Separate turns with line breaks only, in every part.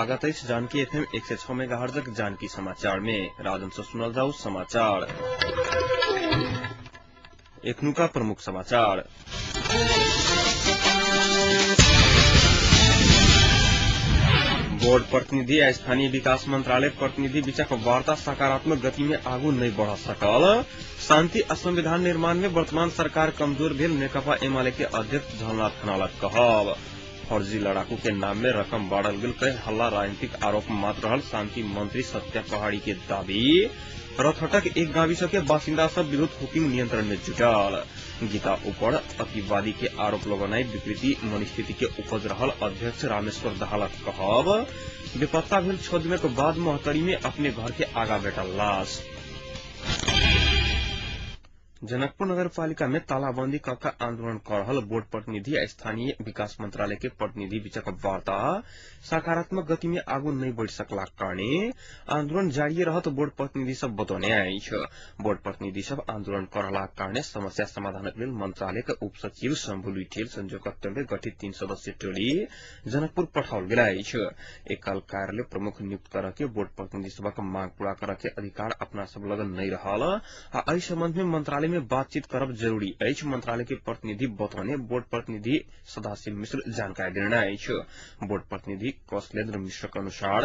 स्वागत अछि जानकी एफएम 106 मेगाहर्जक जानकी समाचार में। राजन से सुनल जाऊ समाचार। एखनुका प्रमुख समाचार। बोर्ड प्रतिनिधि आ स्थानीय विकास मंत्रालय प्रतिनिधि बीचक वार्ता सकारात्मक गति में आगू नहीं बढ़ सकल। शांति आ संविधान निर्माण में वर्तमान सरकार कमजोर भेल नेकपा एमाले के अध्यक्ष झलनाथ खनालक कहब। फर्जी लड़ाकू के नाम में रकम बाढ़ल गेल कहि हल्ला राजनीतिक आरोप मात्र रहल शांति मंत्री सत्या पहाड़ी के दावी। रथहटक एक गाविस के बासिन्दा सब विद्युत हुकिंग नियंत्रण में जुटल। गीता ऊपर अतिवादी के आरोप लगनाई विकृति मनस्थिति के उपज रहल अध्यक्ष रामेश्वर दाहालक कहब। बेपत्ता भेल 6 दिनक बाद महोत्तरी में अपने घर के आगा भेटल लाश। जनकपुर नगरपालिका में तालाबंदी कऽ आंदोलन कर रहल बोर्ड प्रतिनिधि आ स्थानीय विकास मंत्रालय के प्रतिनिधि बीचक वार्ता सकारात्मक गति में आगू नहीं बढ़ सकलाक कारणे आंदोलन जारी रहत बोर्ड प्रतिनिधि सब बतौने अछि। बोर्ड प्रतिनिधि सब आंदोलन कर रहलाक कारणे समस्या समाधानक लेल मंत्रालय के उप सचिव शम्भु लुइठेल संयोजकत्व में गठित 3 सदस्यीय टोली जनकपुर पठाओल गेल अछि। एकल कार्यालय प्रमुख नियुक्त करऽ के बोर्ड प्रतिनिधि सभक मांग पूरा करऽ के अधिकार अपना सब लग नहीं रहल आ एहि संबंध में मंत्रालय में बातचीत करब जरूरी अछि। मंत्रालय के प्रतिनिधि बतौने बोर्ड प्रतिनिधि सदाशिव मिश्र जानकारी देने अछि। बोर्ड प्रतिनिधि कौशलेन्द्र मिश्र के अनुसार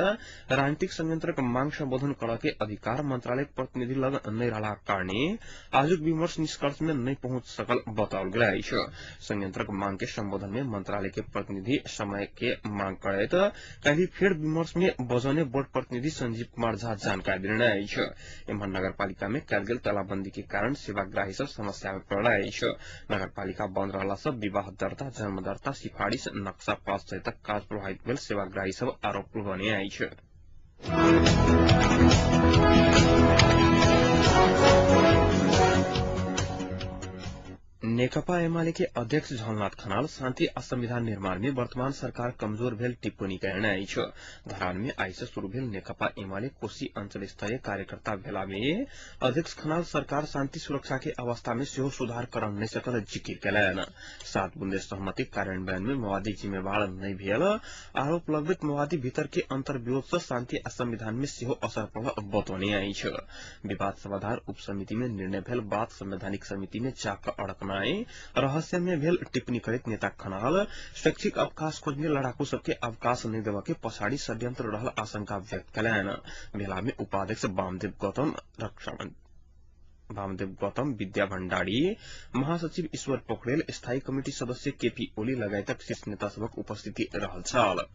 राजनीतिक संयंत्रक मांग संबोधन करऽ के अधिकार मंत्रालय प्रतिनिधि लग नहीं रहलाक कारणे आजुक विमर्श निष्कर्ष में नहीं पहुंच सकल बताओल गेल अछि। संयंत्रक मांग के संबोधन में मंत्रालय के प्रतिनिधि समय के मांग करैत काल्हि फेर विमर्श में बजौने बोर्ड प्रतिनिधि संजीव कुमार झा जानकारी देने अछि। एम्हर नगरपालिका में कयल गेल तालाबंदी के कारण सेवाग्राही सब समस्या में पड़ल अछि। नगरपालिका बंद रहला से विवाह दर्ता, जन्म दर्ता, सिफारिश, नक्शा पास सहितक काज प्रभावित भेल सेवाग्राही सब आरोप लगौने अछि। नेकपा एमाले के अध्यक्ष झलनाथ खनाल शांति आ संविधान निर्माण में वर्तमान सरकार कमजोर भेल टिप्पणी कयने अछि। धरान में आइ से शुरू भेल नेकपा एमाले कोशी अंचल स्तरीय कार्यकर्ता भेला में अध्यक्ष खनाल सरकार शांति सुरक्षा के अवस्था में सेहो सुधार कर नहीं सकल जिकिर कयलनि। 7 बुंदे सहमति कार्यान्वयन में माओवादी जिम्मेवार नहीं भेल आरोप लगबैत माओवादी भीतर के अंतर्विरोध से शांति आ संविधान में सेहो असर पड़ल बतौने अछि। विवाद समाधान उप समिति में निर्णय भेल बात संवैधानिक समिति में जाक अड़कनाई रहस्य में भेल टिप्पणी करैत नेता खनाल शैक्षिक अवकाश खोजने लड़ाकू सबके अवकाश नहीं देबऽ के पछाड़ी षड्यंत्र रहल आशंका व्यक्त कयलनि। भेला में उपाध्यक्ष वामदेव गौतम, विद्या भण्डारी, महासचिव ईश्वर पोखरेल, स्थायी कमिटी सदस्य केपी ओली लगायतक शीर्ष नेता सभक उपस्थिति रहल छल।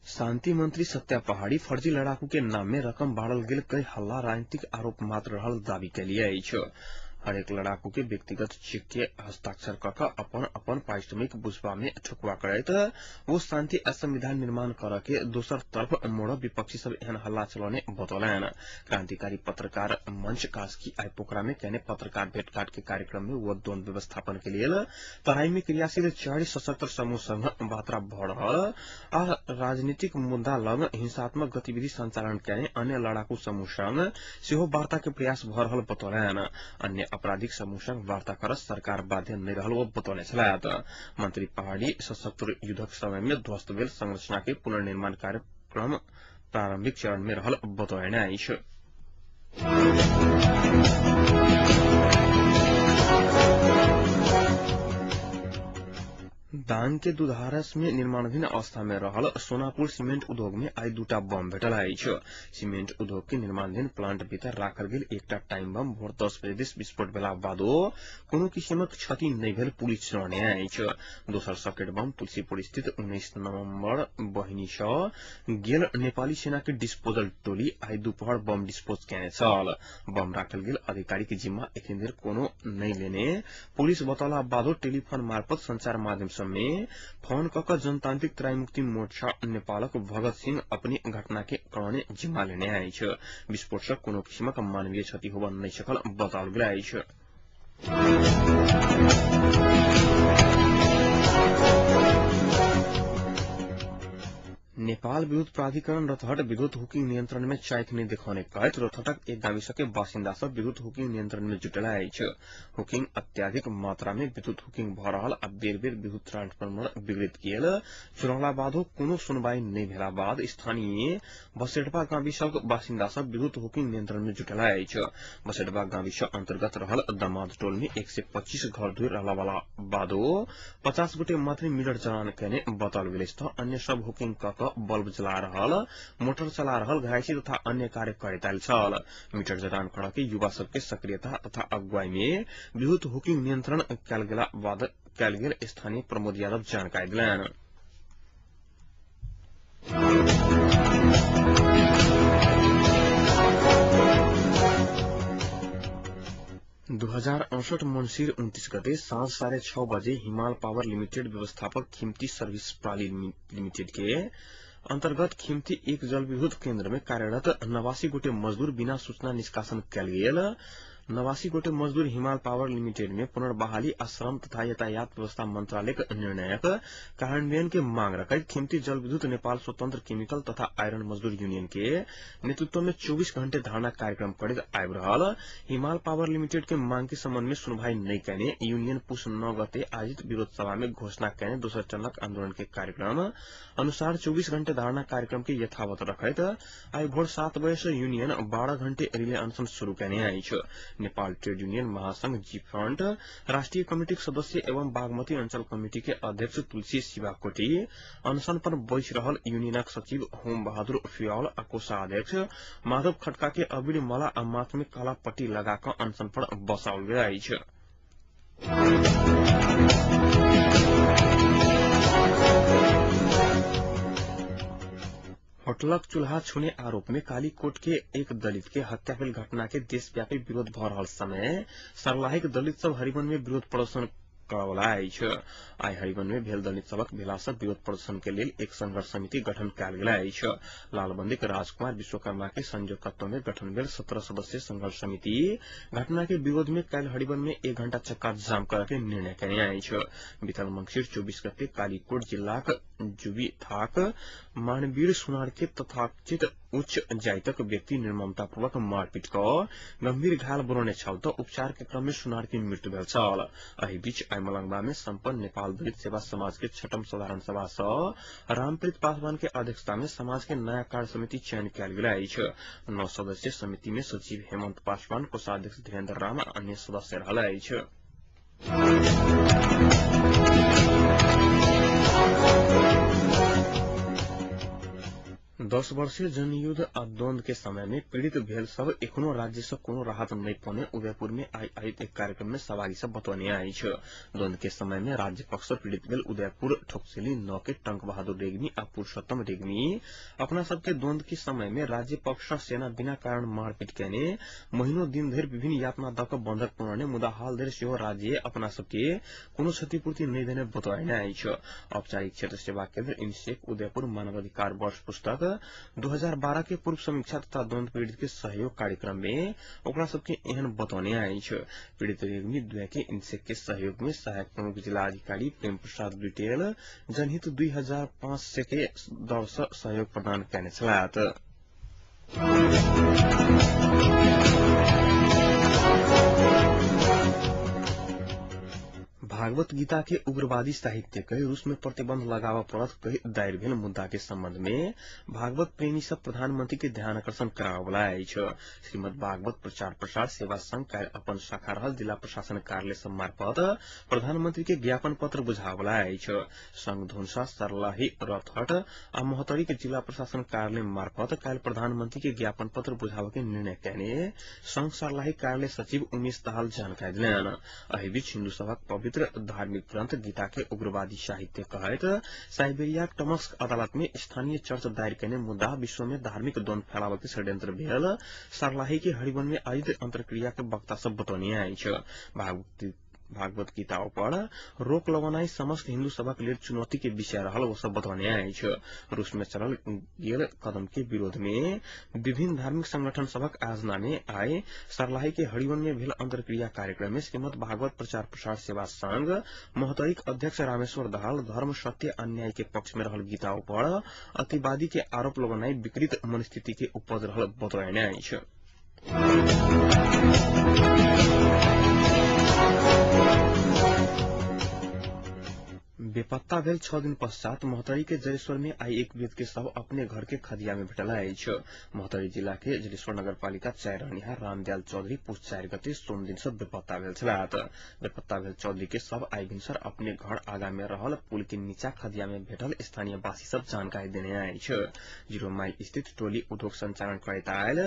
शांति मंत्री सत्या पहाड़ी फर्जी लड़ाकू के नाम में रकम बाढ़ल गेल कई हल्ला राजनीतिक आरोप मात्र रहल दावी कयली अछि। हरेक लड़ाकू के व्यक्तिगत चेक के हस्ताक्षर कऽ कऽ अपन अपन पारिश्रमिक बुझबा में ठकुआ करैत वो शांति आ संविधान निर्माण करऽ के दोसर तरफ मोड़ विपक्षी सब एहन हल्ला चलौने बतौलनि। क्रांतिकारी पत्रकार मंच कास्की आइ पोखरा में कयने पत्रकार भेटघाट के कार्यक्रम में वो द्वंद व्यवस्थापन के लेल तराई में क्रियाशील 4 सशस्त्र समूह संग वार्ता भऽ रहल आ राजनीतिक मुद्दा लग हिंसात्मक गतिविधि संचालन कयने अन्य लड़ाकू समूह संग सेहो वार्ता के प्रयास भऽ रहल बतौलनि। अन्य आपराधिक समूह संग वार्ता कर सरकार बाध्य नहीं रहल वो बतौने छलथि। मंत्री पहाड़ी सशस्त्र युद्धक समय में ध्वस्त भेल संरचना के पुनर्निर्माण कार्यक्रम प्रारंभिक चरण में रहल बतौने अछि। दाङ के दुधारस में निर्माणाधीन अवस्था में रहल सोनापुर सीमेंट उद्योग में आइ 2टा बम भेटल अछि। सीमेंट उद्योग के निर्माणाधीन प्लांट भीतर राखल गेल एकटा टाइम बम भोर 10 बजे दिस विस्फोट भेला बादो कोनो किसिमक क्षति नहीं भेल पुलिस जनौने अछि। दोसर सकेट बम तुलसीपुर स्थित 19 नवम्बर बहिनी सँ गेल नेपाली सेना के डिस्पोजल टोली आइ दुपहर बम डिस्पोज कयने छल। बम राखल गेल अधिकारी के जिम्मा एखन धरि कोनो नहीं लेने पुलिस बतौला बादो टेलीफोन मार्फत संचार माध्यम में फोन कऽ कऽ जनतांत्रिक तराई मुक्ति मोर्चा नेपालक भगत सिंह अपनी घटना के करौने जिम्मा लेने अछि। विस्फोट सँ कोनो किसिमक मानवीय क्षति होबऽ नहीं सकल बताओल गेल अछि। नेपाल विद्युत प्राधिकरण रथहट विद्युत हुकिंग नियंत्रण में चाइक नहीं देखौने कहैत रथहटक एक गाविस के बासिन्दा सब विद्युत हुकिंग नियंत्रण में जुटला अछि। हुकिंग अत्याधिक मात्रा में विद्युत हुकिंग भ रहल आ बेर बेर विद्युत ट्रांसफार्मर विगलित गेल चुनौला बादो कोनो सुनवाई नहीं भेला बाद स्थानीय बसेटबा गाविसक बासिन्दा सब विद्युत हुकिंग नियंत्रण में जुटला अछि। बसेटबा गाविस अंतर्गत रहल दमाद टोल में 125 घर धुर रहला वाला बादो 50 गोटे मात्रै मीटर जलान केने बताओल गेल अछि। अन्य सब हुकिंग क बल्ब जला रहल, मोटर चला रहल, घरायसी तथा अन्य कार्य करैत आयल छल। मीटर जडान करऽ के युवा सबके सक्रियता तथा अगुवाई में विद्युत हुकिंग नियंत्रण कयल गेला बाद कयल गेल स्थानीय प्रमोद यादव जानकारी दिलनि। दू 2068 मंसिर 29 गते साँझ 6:30 बजे हिमाल पावर लिमिटेड व्यवस्थापक खिमती सर्विस प्राली लिमिटेड के अंतर्गत खिमती एक जलविद्युत केन्द्र में कार्यरत 89 गोटे मजदूर बिना सूचना निष्कासन कयल गेल। 89 गोटे मजदूर हिमाल पावर लिमिटेड में पुनर्बहाली आ श्रम तथा यातायात व्यवस्था मंत्रालय के निर्णयक कार्यान्वयन के मांग रखैत खिमती जलविद्युत नेपाल स्वतंत्र केमिकल तथा आयरन मजदूर यूनियन के नेतृत्व में 24 घंटे धरना कार्यक्रम करैत आबि रहल हिमाल पावर लिमिटेड के मांग के संबंध में सुनवाई नहीं कयने यूनियन पुष 9 गते आयोजित विरोध सभा में घोषणा कयने दोसर चरणक आंदोलन के कार्यक्रम अनुसार 24 घंटे धरना कार्यक्रम के यथावत रखैत आइ भोर 7 बजे से यूनियन 12 घंटे रिले अनशन शुरू कयने अछि। नेपाल ट्रेड यूनियन महासंघ जी फ्रंट राष्ट्रीय कमिटी के सदस्य एवं बागमती अंचल कमिटी के अध्यक्ष तुलसी शिवाकोटी अनशन पर बैस रहल यूनियनक सचिव होम बहादुर फियाल आ कोषाध्यक्ष माधव खड़का के अबीर माला आ माथ में काला पट्टी लगा कऽ अनशन पर बसाओल गेल अछि। होटलक चूल्हा छूने आरोप में कालीकोट के एक दलित के हत्या भेल घटना के देशव्यापी विरोध भ रहल समय सर्लाहीक दलित सब हरिवन में विरोध प्रदर्शन करवला अछि। आइ हरिवन में भेल दलित सबक भेला सँ विरोध प्रदर्शन के लेल एक संघर्ष समिति गठन कयल गेल अछि। लालबंदीक राजकुमार विश्वकर्मा के संयोजकत्व में गठन भेल 17 सदस्यीय संघर्ष समिति घटना के विरोध में काल्हि हरिवन में 1 घंटा चक्का जाम करऽ के निर्णय कयने अछि। बीतल मंगिर 24 गते कालीकोट जिलाक जुबी थाक मानवीर सुनार के तथाकथित उच्च जाइतक व्यक्ति निर्ममतापूर्वक मारपीट कऽ गंभीर घायल बनौने छल तऽ उपचार के क्रम में सुनार के मृत्यु भेल छल। एहि बीच आइ मलंगवा में सम्पन्न नेपाल दलित सेवा समाज के छठम साधारण सभा सँ रामप्रीत पासवान के अध्यक्षता में समाज के नया कार्य समिति चयन कयल गेल अछि। 9 सदस्यीय समिति में सचिव हेमंत पासवान, कोषाध्यक्ष धीरेन्द्र राम आ अन्य सदस्य रहल अछि। दस वर्षीय जनयुद्ध आ द्वंद के समय में पीड़ित भेल सब एखनो राज्य से कोनो राहत नहीं पौने उदयपुर में आइ आयोजित एक कार्यक्रम में सहभागी सब बतौने अछि। द्वंद के समय में राज्य पक्ष से पीड़ित भेल उदयपुर ठोकसेली 9 के टंक बहादुर रेग्मी आ पुरुषोत्तम रेग्मी अपना सबके द्वंद के समय में राज्य पक्ष सेना बिना कारण मारपीट केने महीनों दिन धरि विभिन्न यातना दऽ कऽ बंधक बनौने मुदा हाल धरि सेहो राज्य अपना सबके कोनो क्षतिपूर्ति नहीं देने बतौने अछि। औपचारिक क्षेत्र सेवा केन्द्र इनसेक उदयपुर मानवाधिकार वर्ष पुस्तक 2012 के पूर्व समीक्षा तथा द्वंद पीड़ित के सहयोग कार्यक्रम में ओकरा सबके एहन बतौने अछि। पीड़ित रेग्मी द्वय के इनसेक के सहयोग में सहायक प्रमुख जिला अधिकारी प्रेम प्रसाद लुटेल जनहित 2005 के दर से सहयोग प्रदान कयने छलाह। भागवत गीता के उग्रवादी साहित्य कहि रूस में प्रतिबंध लगाबऽ पड़त कहि दायर भेल मुद्दा के संबंध में भागवत प्रेमी सब प्रधानमंत्री के ध्यान आकर्षण कराबऽ अछि। श्रीमद् भागवत प्रचार प्रसार सेवा संघ काल्हि अपन शाखा रहल जिला प्रशासन कार्यालय सब मार्फत प्रधानमंत्री के ज्ञापन पत्र बुझाबला अछि। संघ धुनसा, सर्लाही, रथहट आ महोत्तरी के जिला प्रशासन कार्यालय मार्फत काल्हि प्रधानमंत्री के ज्ञापन पत्र बुझाबऽ के निर्णय कयने संघ सर्लाही कार्यालय सचिव उमेश दाहाल जानकारी देलनि। एहि बीच हिन्दू सभक पवित्र धार्मिक ग्रंथ गीता के उग्रवादी साहित्य कहैत साइबेरियाक टमस्क अदालत में स्थानीय चर्च दायर कयने मुद्दा विश्व में धार्मिक द्वंद फैलाबऽ के षड्यंत्र भेल सर्लाही के हरिवन में आयोजित अंतर्क्रिया के वक्ता सब बतौने अछि। भागवत गीता पर रोक लगौनाइ समस्त हिन्दू सभक लेल चुनौती के विषय रहल ओ सब बतौने अछि। रूस में चलल गेल कदम के विरोध में विभिन्न धार्मिक संगठन सभक आयोजना में आइ सर्लाही के हरिवन में भेल अंतर्क्रिया कार्यक्रम में श्रीमद भागवत प्रचार प्रसार सेवा संघ महोत्तरीक अध्यक्ष रामेश्वर दाहाल धर्म सत्य अन्याय के पक्ष में रहल गीता पर अतिवादी के आरोप लगौनाइ विकृत मनस्थिति के उपज रहल बतौने अछि। बेपत्ता भेल 6 दिन पश्चात महोत्तरी के जलेश्वर में आई एक वृद्ध के शव अपने घर के खदिया में भेटल अछि। महोत्तरी जिला के जलेश्वर नगरपालिका 4 रहनिहार रामदयाल चौधरी पुष 4 गते सोम दिन से बेपत्ता भेल छलाह। बेपत्ता भेल चौधरी के शव आई भिनसर अपने घर आगा में रहल पुल के नीचा खदिया में भेटल स्थानीय वासी सब जानकारी देने अछि। 0 माइल स्थित टोली उद्योग संचालन करैत आयल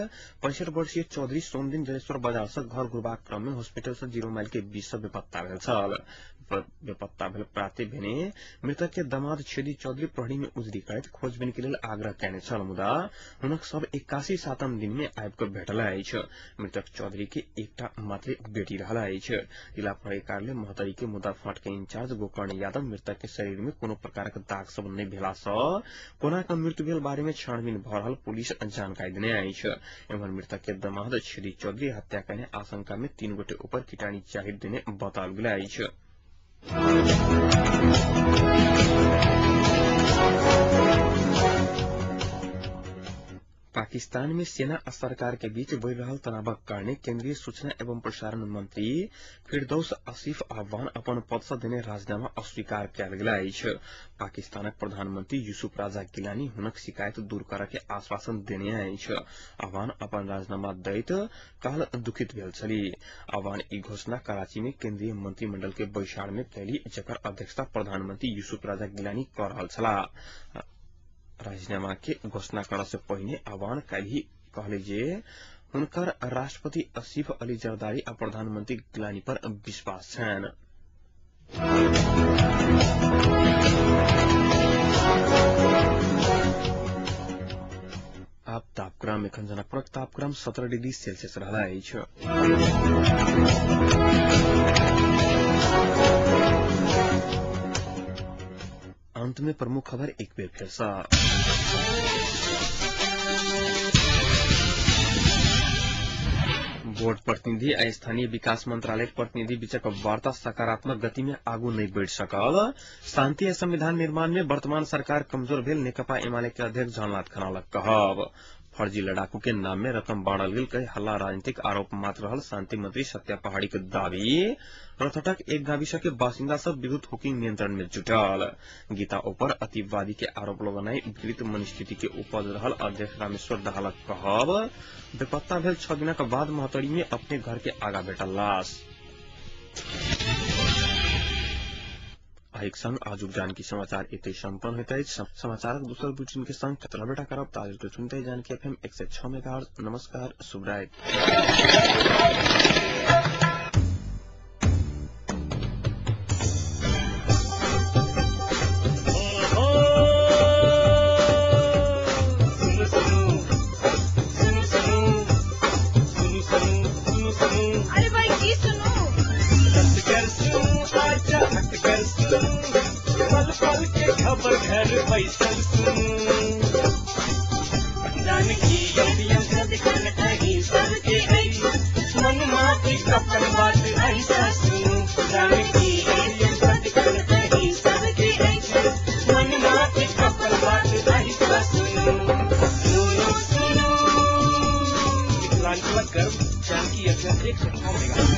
65 वर्षीय चौधरी सोम दिन जलेश्वर बाजार से घर घुरबाक क्रम में हॉस्पिटल से 0 माइल के बीच से बेपत्ता भेल छल। बेपत्ता भेल प्राते भेने मृतक के दामाद छेदी चौधरी प्रहरी में उजरी करैत खोजबीन के लेल आग्रह कयने छल, मुदा हुनक शव 81 दिन में आबि कऽ भेटल अछि। मृतक चौधरी के एकटा मात्रे बेटी रहल अछि। जिला प्रहरी कार्यालय महोत्तरी के मुदा फाँट के इंचार्ज गोकर्ण यादव मृतक के शरीर में कोनो प्रकारक दाग सब नहि भेला सँ कोना कऽ मृत्यु भेल बारे में छानबीन भऽ रहल पुलिस जानकारी देने अछि। एम्हर मृतक के दामाद छेदी चौधरी हत्या कयने आशंका में 3 गोटे ऊपर किटानी जाहिर देने बताओल गेल अछि। पाकिस्तान में सेना आ सरकार के बीच बढ़ि रहल तनावक कारणे केंद्रीय सूचना एवं प्रसारण मंत्री फिरदौस आसिफ आह्वान अपन पद सँ देने राजीनामा अस्वीकार कयल गेल अछि। पाकिस्तानक प्रधानमंत्री यूसुफ राजा गिलानी हुनक शिकायत दूर करऽ के आश्वासन देने अछि। आह्वान अपन राजीनामा दैत काल दुखित भेल छलीह। आह्वान ई घोषणा कराची में केंद्रीय मंत्रिमंडल के बैसार में कयली, जकर अध्यक्षता प्रधानमंत्री यूसुफ राजा गिलानी कऽ रहल छलाह। राजीनामा के घोषणा करऽ से पहिने आह्वान काल्हि कहले जे हुनकर राष्ट्रपति आसिफ अली जरदारी आ प्रधानमंत्री गिलानी पर विश्वास छनि। आब तापक्रम एखन जनकपुरक तापक्रम 17 डिग्री सेल्सियस रहल अछि। अंत में प्रमुख खबर एक बेर फिर से। बोर्ड प्रतिनिधि आ स्थानीय विकास मंत्रालय प्रतिनिधि बीचक वार्ता सकारात्मक गति में आगू नहीं बढ़ सकल। शांति आ संविधान निर्माण में वर्तमान सरकार कमजोर भेल नेकपा एमाले के अध्यक्ष झलनाथ खनालक कहब। फर्जी लड़ाकू के नाम में रकम बांटल गेल कई हल्ला राजनीतिक आरोप मात्र रहल शांति मंत्री सत्या पहाड़ी के दावी। रथटक एक गाविस के बासिंदा सब विद्युत हुकिंग नियंत्रण में जुटल। गीता ऊपर अतिवादी के आरोप लगनाई विकृत मनस्थिति के उपज रहल अध्यक्ष रामेश्वर दाहालक कहब। बेपत्ता भेल 6 दिनक बाद महोत्तरी में अपने घर के आगा भेटल लाश। एक संग आजुक जानकी समाचार एतै सम्पन्न होइत अछि। समाचारक दोसर बुलेटिन के संग कतरा बेटा करब ताजुक सुनते जानकी एफएम 106 मेगाहर्ट्ज। नमस्कार, शुभ राति।
अरे भाई की सुनू,
पल पल के खबर घर बैसल सुनू, जानकी सबके मन माफी अपन बात ऐसा सुनू, जानकी सबके मन माफी अपन बात ऐसा सुनू, सुनू सुनू मिथिलांचलक गर्व जानकी एफएम 106 मेगाहर्ट्ज।